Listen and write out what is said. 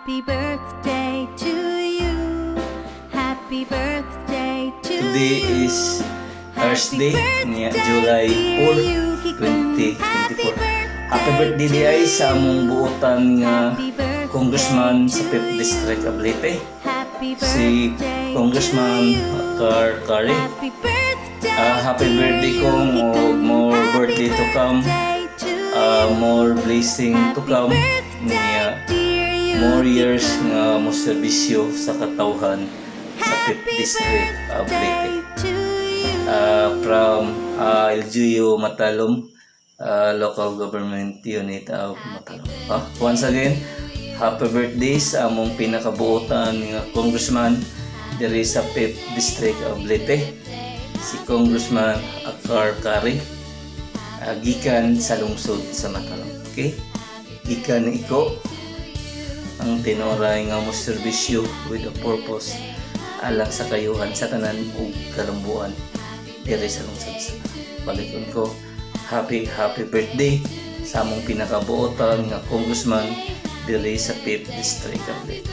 Happy birthday to you. Happy birthday to Today you. Is Thursday, niya, July 4, 2024. Happy birthday di ay sa among buotan nga congressman sa 5th District of Leyte, Happy si birthday Congressman to you. Acar Cari. Happy birthday, Happy birthday, dear Kong, Yuki og Kong. More Happy birthday to come. Birthday to you. More blessing to Happy come. birthday, Niya, dear more Yuki years Kong. Nga mo serbisyo sa katawhan sa 5th Happy District of Leyte. Birthday to you. From LGU Matalom, local government unit of Matalom. Once again, happy birthday sa among pinakabuotan nga congressman diri sa 5th District of Leyte, si Congressman Acar Cari, gikan sa lungsod sa Matalom. Okay? Gikan ni Iko, ang tinuray nga mo serbisyo with a purpose alang sa kayuhan sa tanan ug kalambuan diri sa lungsod sa Balikon ko, happy happy birthday sa among pinakabuotan nga congressman diri sa 5th District of Leyte.